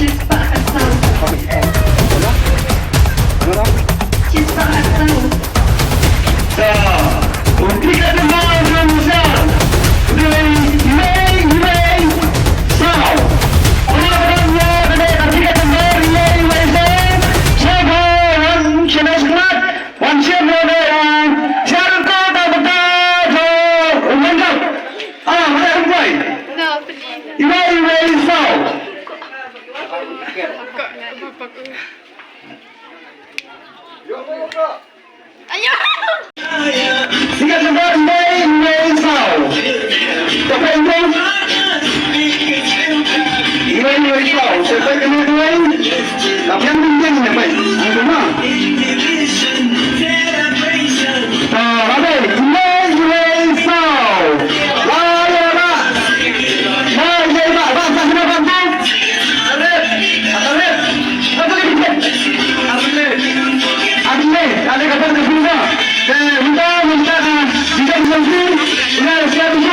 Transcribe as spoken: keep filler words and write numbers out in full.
Shispah khatsaw. Shispah khatsaw. Sa, u Cricket Member Rynsan. Dei, dei, dei. Saw. Ula ula ula ula ula ula ula ula ula. Sa, wan, sha next match. Wan, sha next match. Sha next match. Ah, mana wan, boy? Iwei, iwei, saw. Ayo. Sika sebar, iwei, iwei, saw. Tapai, iwei. Iwei, iwei, saw. Sepai kena iwei. Tapi yang penting ni, pai. Ang rumah. Ah, bai, iwei, iwei, saw. Bai, bai, bai. Bai, bai, bai, bai, bai, bai, bai. Atlet, atlet. Atlet, atlet. Atlet, atlet, atlet, atlet. Eh, minta, minta, ah, minta, minta, minta, minta, minta, minta,